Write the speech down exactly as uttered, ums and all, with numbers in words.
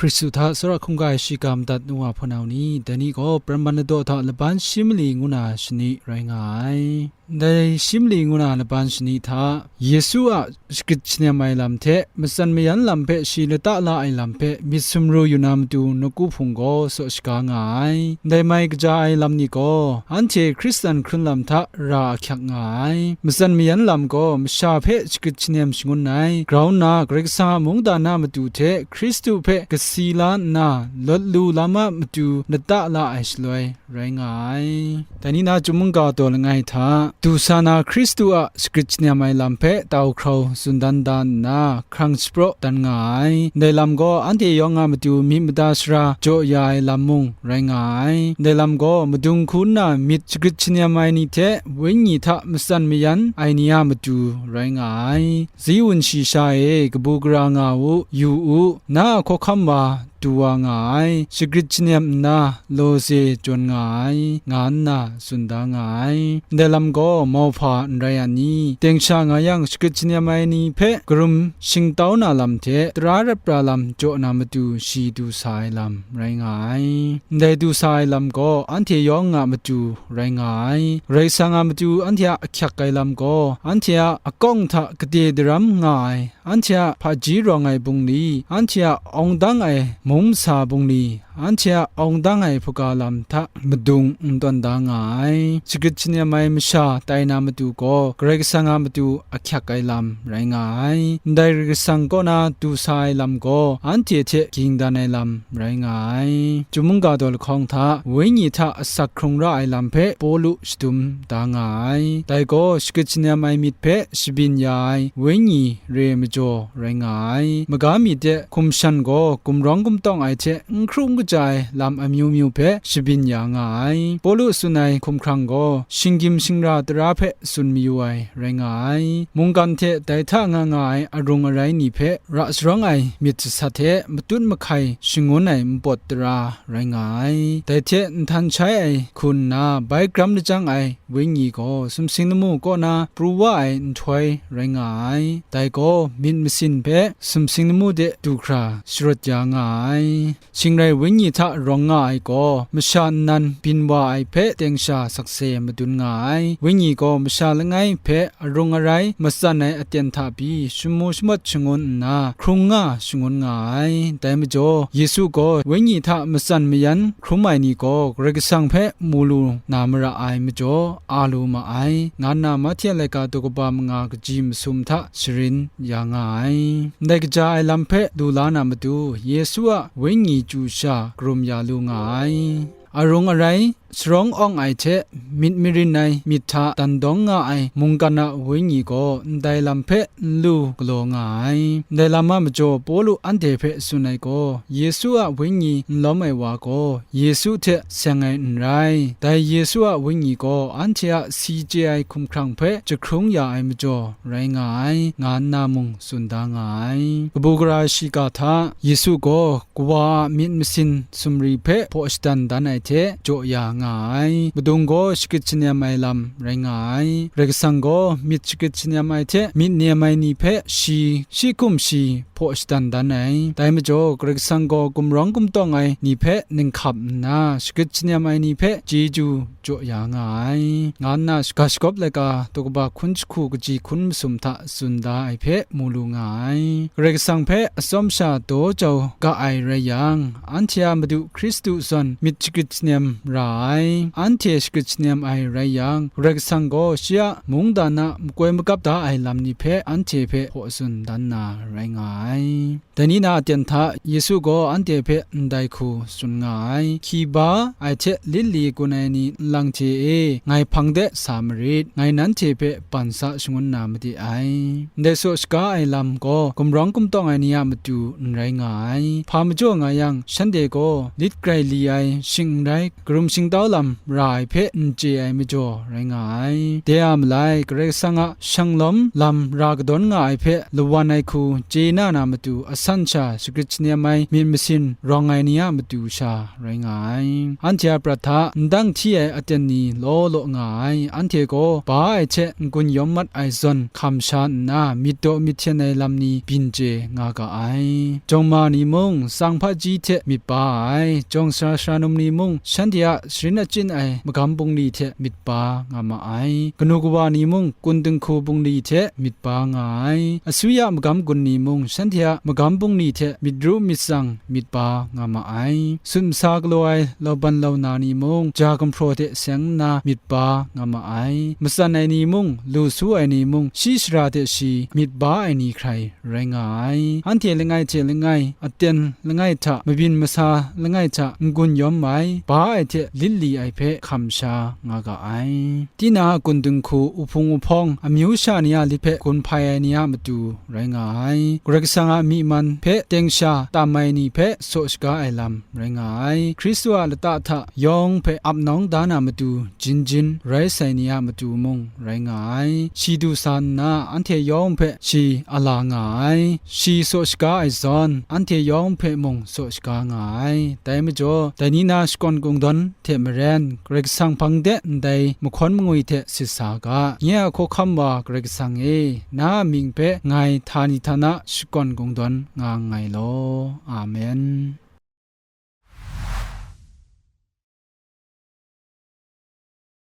Hkristu hta tsawra hkungga ai shiga madat nu wa hpunau ni, dai ni gaw Praman ladaw hta laban shi mali ngu na shani rai nga ai. Ndai shi mali ngu na laban shani hta, Yesu a shagrit shanem ai lam hte matsan mayan lam hpe shi lata la ai lam hpe myit sumru yu na matu nawku hpung gaw saw shaga nga ai. Ndai mai kaja ai lam ni gaw, anhte Hkristan hkrun lam hta ra ahkyak nga ai. Matsan mayan lam gaw masha hpe shagrit shanem shangun ai, grau nna Karai Kasang a mungdan a matu hte Hkristu hpe kasi la nna lawt lu lam a matu lata la ai shaloi rai nga ai. Dai ni na chyum mungga daw langai hta, du sa na Hkristu a shagrit shanem ai lam hpe tau hkrau tsun dan da nna, hkrang shapraw dan nga ai. Ndai lam gaw anhte yawng a matu myit mada sara jaw ya ai lam mung rai nga ai. Ndai lam gaw madung hku nna myit shagrit shanem ai ni hte Wenyi hta matsan mayan ai ni a matu rai nga ai. Ziun shi sha e kabu gara nga u, yu u, na a hkawhkam wa du wa nga ai, shagrit shanem nna lawze jawn nga ai, nga nna tsun da nga ai. Ndai lam gaw mauhpa n rai a ni? Teng sha nga yang, shagrit shanem ai ni hpe karum shingtau na lam hte tara rat pra lam jaw na matu shi du sa ai lam rai nga ai. Ndai du sa ai lam gaw anhte yawng a matu rai nga ai. Karai Kasang a matu anhte a ahkyak ai lam gaw, anhte a akawng hta gade daram nga ai, anhte a hpaji rawng ai bungli, anhte a awng dang ai mung masa bungli, anhte a awng dang ai hpaga lam hta madung n tawn da nga ai. Shagrit shanem ai masha tai na matu gaw, Karai Kasang a matu ahkyak ai lam rai nga ai. Ndai Karai Kasang kaw na du sa ai lam gaw, anhte hte ging dan ai lam rai nga ai. Chyum mungga daw lahkawng hta, Wenyi hta asak hkrung ra ai lam hpe Pawlu shadum da nga ai. Dai gaw, shagrit shanem ai myit hpe shabyin ya ai Wenyi re majaw rai nga ai. Maga myit de hkum shan gaw gumrawng gumtawng ai hte n hkru n kaja ai lam amyu myu hpe shabyin ya nga ai. Pawlu tsun ai hkumhkrang gaw shinggyim shingra tara hpe tsun mayu ai rai nga ai. Mungkan hte dai hta nga nga ai arung arai ni hpe ra sharawng ai myit jasat hte matut mahkai shangun ai npawt tara rai nga ai. Dai hte nhtan shai ai hku nna bai gram lajang ai Wenyi gaw sumsing lamu kaw na pru wa ai nhtoi rai nga ai. Dai gaw myit masin hpe sumsing lamu de du hkra sharawt ya nga ai. Shing rai Wenyi hta rawng nga ai gaw, masha nnan byin wa ai hpe teng sha sakse madun nga ai. Wenyi gaw masha langai hpe arung arai matsan ai aten hta pyi shamu shamawt shangun nna, hkrung nga shangun nga ai. Dai majaw, Yesu gaw Wenyi hta matsan mayan hkrum ai ni gaw Karai Kasang hpe mu lu na mara ai majaw, a lu ma ai, nga nna Mahte a laika daw kaba manga kaji masum hta sharin ya nga ai. Ndai kaja ai lam hpe du la na matu, Yesu a Wenyi chyu sha karum ya lu nga ai. Arung arai, sharawng awng ai hte myit marin ai myit hta dan dawng nga ai mungkan a Wenyi gaw ndai lam hpe n lu galaw nga ai. Ndai lam a majaw Pawlu anhte hpe tsun ai gaw, Yesu a Wenyi n lawm ai wa gaw Yesu hte seng ai n rai. Dai Yesu a Wenyi gaw anhte a si chye ai hkumhkrang hpe jahkrung ya ai majaw rai nga ai, nga nna mung tsun da nga ai. Kabu gara shiga hta Yesu gaw Kawa a myit masin sumri hpe hpaw shadan dan ai hte jaw ya nga ai. Madung gaw shagrit shanem ai lam rai nga ai. Karai Kasang gaw myit shagrit shanem ai hte myit nem ai ni hpe shi, shi hkum shi hpaw shadan dan ai. Dai majaw, Karai Kasang gaw gumrawng gumtawng ai ni hpe ninghkap nna, shagrit shanem ai ni hpe chyeju jaw ya nga ai, nga nna shaga shagawp laika daw kaba hkun jahku kaji hkun masum hta tsun da ai hpe mu lu nga ai. Karai Kasang hpe atsawm sha daw jau ga ai rai yang, anhte a Madu Hkristu zawn myit shagrit shanem ra ai. Anhte shagrit shanem ai rai yang, Karai Kasang gaw shi a mungdan a makoi magap da ai lam ni hpe anhte hpe hpaw tsun dan na rai nga ai. Dai ni na aten hta Yesu gaw anhte hpe ndai hku tsun nga ai. Hkyi ba ai hte lit li gun ai ni nlang hte e, ngai hpang de sa marit, ngai nanhte hpe ban sa shangun na made ai. Ndai saw shaga ai lam gaw gumrawng gumtawng ai ni a matu n rai nga ai. Hpa majaw nga yang, shanhte gaw lit grai li ai shing n rai, karum shingtau lam ra ai hpe n chye ai majaw rai nga ai. De a malai, Karai Kasang a shanglawm lam ra kadawn nga ai hpe lawan ai hku chye na na matu, a san sha shagrit shanem ai myit masin rawng ai ni a matu sha rai nga ai. Anhte a prat hta ndang hti ai aten ni law law nga ai. Anhte gaw ba ai hte n-gun yawm mat ai zawn hkam sha nna, myit daw myit hten ai lam ni byin chye nga ga ai. Jawng ma ni mung, tsang hpaji hte myit ba ai. Jawng sara sara num ni mung, shanhte a sharin achyin ai magam bungli hte myit ba nga ma ai. Kanu kawa ni mung, kun dinghku bungli hte myit ba nga ai. Asuya magam gun ni mung, shanhte a magam bungli hte myit ru myit tsang myit ba nga ma ai. Sut masa galaw ai lauban launa ni mung, ja gumhpraw hte seng nna myit ba nga ma ai. Matsan ai ni mung, lu su ai ni mung, shi shara hte shi myit ba ai ni hkrai rai nga ai. Anhte langai hte langai, aten langai hta, mabyin masa langai hta n-gun yawm ai, ba ai hte lit li ai hpe hkam sha nga ga ai. Tinang a kun dinghku, uhpung uhpawng, amyu sha ni a lit hpe gun hpai ai ni a matu rai nga ai. Karai Kasang a myi man hpe teng sha tam ai ni hpe saw shaga ai lam rai nga ai. Hkristu a lata hta yawng hpe ap nawng da na matu jin jin rai sai ni a matu mung rai nga ai. Shi du sa nna, anhte yawng hpe shi a la nga ai. Shi saw shaga ai zawn, anhte yawng hpe mung saw shaga nga ai. Dai majaw, dai ni na shakawn kungdawn hte maren, Karai Kasang hpang de ndai mahkawn mangwi hte sit sa ga. Nye a hkawhkam wa Karai Kasang e, na a mying hpe ngai htani htana shakawn kungdawn nga nngai law. Amen.